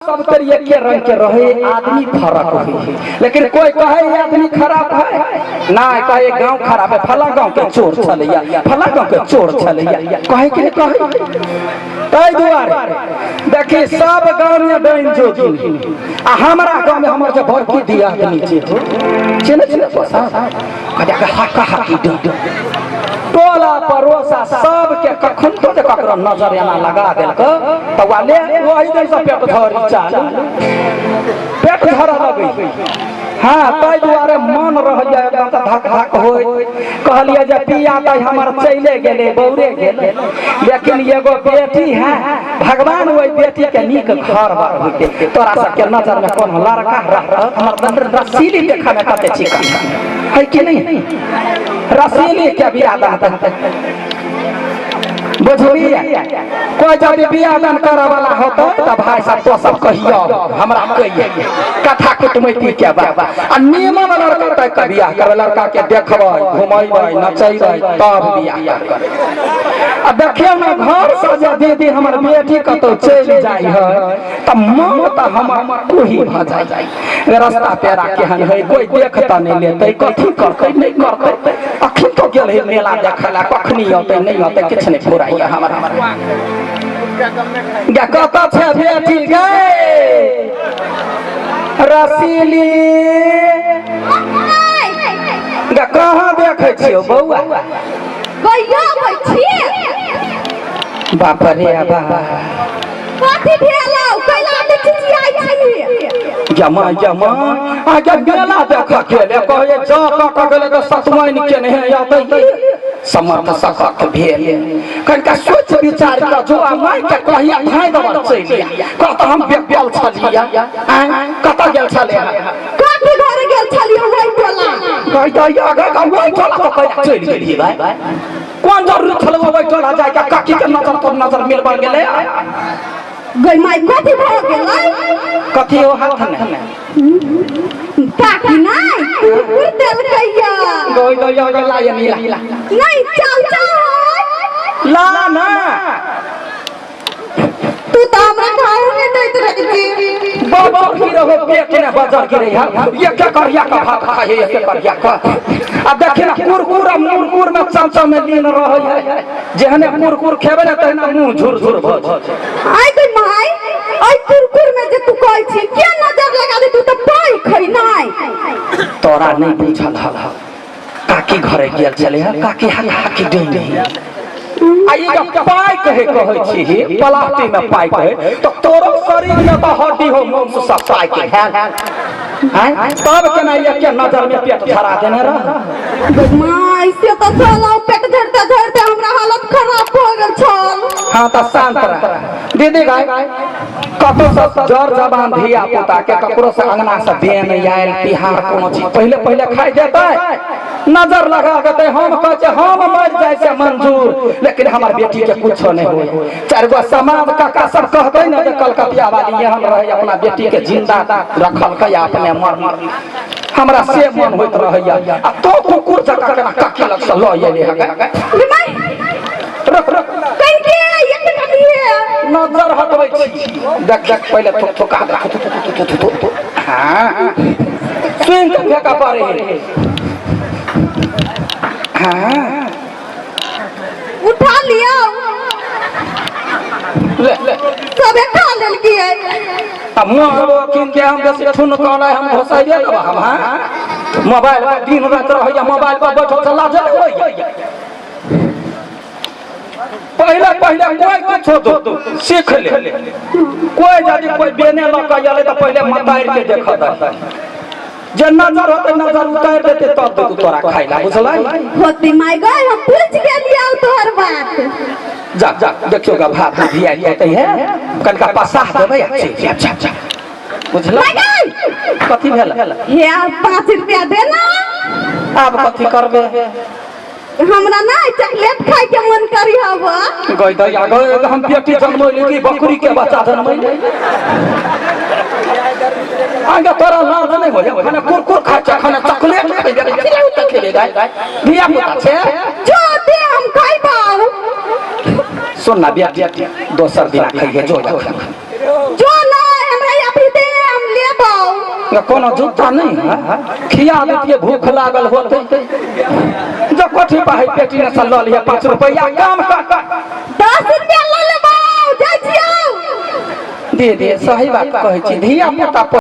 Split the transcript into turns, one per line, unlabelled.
सब तर एके रंग के रहे, आदमी फर्क होई, लेकिन कोई कहे ये आदमी खराब है ना, कहे गांव खराब है, फला गांव के चोर छलैया, फला गांव के चोर छलैया, कहे कि नहीं कहे। ताहि दुआरे देखी सब गांव में डाइन जोगी, आ हमरा गांव में हमर जे बड़की दिया आदमी जे हो चिन्ह चिन्ह पसा कहे हक्का हक्की डाइन टोला पड़ोसा सबके कखन तो जे ककरो नजर एना लगा देलक तऽ वाले वही दिन से पेट झड़ी चालू, पेट झड़ लगै। हाँ, ताहि दुआरे मन रहैया एकदम तऽ धक धक होय। कहलियै जे पिया तऽ हमर चले गेलै, बौरे गेलै, लेकिन एगो बेटी है, भगवान ओहि बेटी के नीक घर बार होइते। तोरा सबके नजर में कोनो लड़का रह, हमर रसीली देखा में कते चिकन है कि नहीं, रसीली के बियाह दान बुझलिए। कोई जब बियाह दान करे वाला होता तो भाई साहब तो सब कहियो हमरा कहिए कथा कुटमैती के बात। आ नीमन लड़का तक के बियाह करे, लड़का के देखबै, घुमैबै, नचैबै, तब बियाह करबै। आ देखियौ ने घर से जे दीदी हमर बेटी कतौ चलि जाइ है तऽ मन तऽ हमर कोही भऽ जाइ। रास्ता पेरा केहन है, कोई देखता नहीं लेतै, कथी करतै नहीं करतै। अखन तो गेल है मेला देखै ला, कखनी अतै नहीं अतै किछु नहीं फुराइया हमरा। गे कतऽ छै बेटी गे रसीली, गे कहाँ देखै छियौ बौआ?
गैया बैठी।
बाप रे बाप,
कथी भेलौ? कैला एते चिचियाइ छी?
जमा जमा आगे मेला देख गेले, कहे जा कट गेले तऽ सतमैन के नहीं अतै, समर्थ सकत भेल। कनिका सोच विचार कऽ जो आ माय के कहिया भाई दबर चलि कत हम बेकल छलिया, आँय कतऽ गेल छलै?
कथी घरे गेल छलियै ओहि टोला?
कहि दैया गे ओहि टोला तऽ कैला चलि गेलियै भाई, कोन जरूरी छलै ओहि टोला जाइके? काकी के नजर पर नजर मिलबा गेलै।
गै माय, कथी भऽ गेलै?
कथी हो हाथ ने
काकी नहि कुकुर देलकैया।
गई दैया गे लाय नीला
नहीं चल चल
ला ना।
तू तऽ हमरा खाओ नहि दैत रहै छी।
बाबा की रहो पेट ने बजर गिरे है, ये क्या करिया का भात खाए, ये क्या करिया का। आ देखी ना कुरकुर आ मुरकुर में चमचा में लीन रहे है, जेहने कुरकुर खेबे ने तहने मुंह झुर झुर भ जाय।
आइ गै माय, आइ कुरकुर में जे तू कहै छी के नजर लगा दे, तू तऽ पाइ खै नहि।
तोरा नहीं बुझल हल, काकी घरे गेल छले है, काकी हाक हाकी डैनी। आ ई जे पाइ कहे कहै छी, प्लास्टिक में पाइ कहे, तो तोरो शरीर में तो हड्डी हो मांस सब पाइ के भेल, आँय? तब केना एके नजर में पेट झरा देने रह?
गै माय, से तऽ छलौ, पेट झड़ते झड़ते हमरा हालत खराब भऽ गेल छल।
हाँ तऽ शांत रह दीदी गाय, कतौ से जर जबान धिया पुता के ककरो से अंगना से बेन आयल तिहार कोनो चीज पहिले पहिले खाइ जेतै, नजर लगा देतै। हम कहै छियै हम मरि जाइ से मंजूर, लेकिन हमर बेटी के कुछो नहीं होय। चारि गो समाज काका सब कहतै ने जे कलकतिया वाली एहन रहै, अपना बेटी के जिंदा रखलकै आ अपने मर। हमरा से मन होइत रहैया, आ तो कुकुर जकाँ केना काकी लग से लऽ एलै हँ।
गै माय,
रख रख
कनिके एक कनिए
नजर हटबै छी। देख देख पहिले थुक थुका दे, थुक थुक थुक थुक थुक थुक। हाँ सुनि कऽ फेकऽ पड़े है। हाँ
उठा लियौ।
ले ले
सबे खा लेलकियै।
आ मोहरो कीन के हम बेसी ठुन कहलै हम घोसाइए देब हम। हाँ मोबाइल पर दिन राति रहैया, मोबाइल पर बैठल से लाज नहि होइया। पहिले पहिले कोई कुछो दो सीख ले, कोई यदि कोई बेने लऽ कऽ एलै तऽ पहिले मतारि के देखऽ दही, जे नजर होतै नजर उतारि देतै तब देतौ तोरा खाइ ला, बुझलै?
होती माय गई, हम पूछ गेलियौ तोहर बात।
जा जा देखियौ गा भात भी आयल होतै है, कनिका पसाह देबै आ चलि जायब। जा जा बुझलै?
माय गई,
कथी भेल?
हे आब 5 रुपया दे ना।
आब कथी करबै?
हमरा ना चॉकलेट खाय के मन करी हवा।
गई दैया गई, हम बेटी जनमैली कि बकरी के बच्चा जनमैली? आगे तोरा लाज नहीं होय? खाना कुरकुर खाय छै, खाना चॉकलेट खैबे, कथी लए ओते खेबे गाय? धिया पुता छै।
जो दे हम खैबौ।
सुन ना बेटी, दोसर दिना खैहे, जो जो
जो ना हमरा
या कोनो जूता नहीं है खिया देतिए भूख लागल होते जो कोठी पाही पेटी ने से लऽ लिहे 5 रुपैआ काम कर।
10 रुपया लऽ लेबौ, जाइ छियौ।
दे दे, सही बात कहै छी, धिया पुता।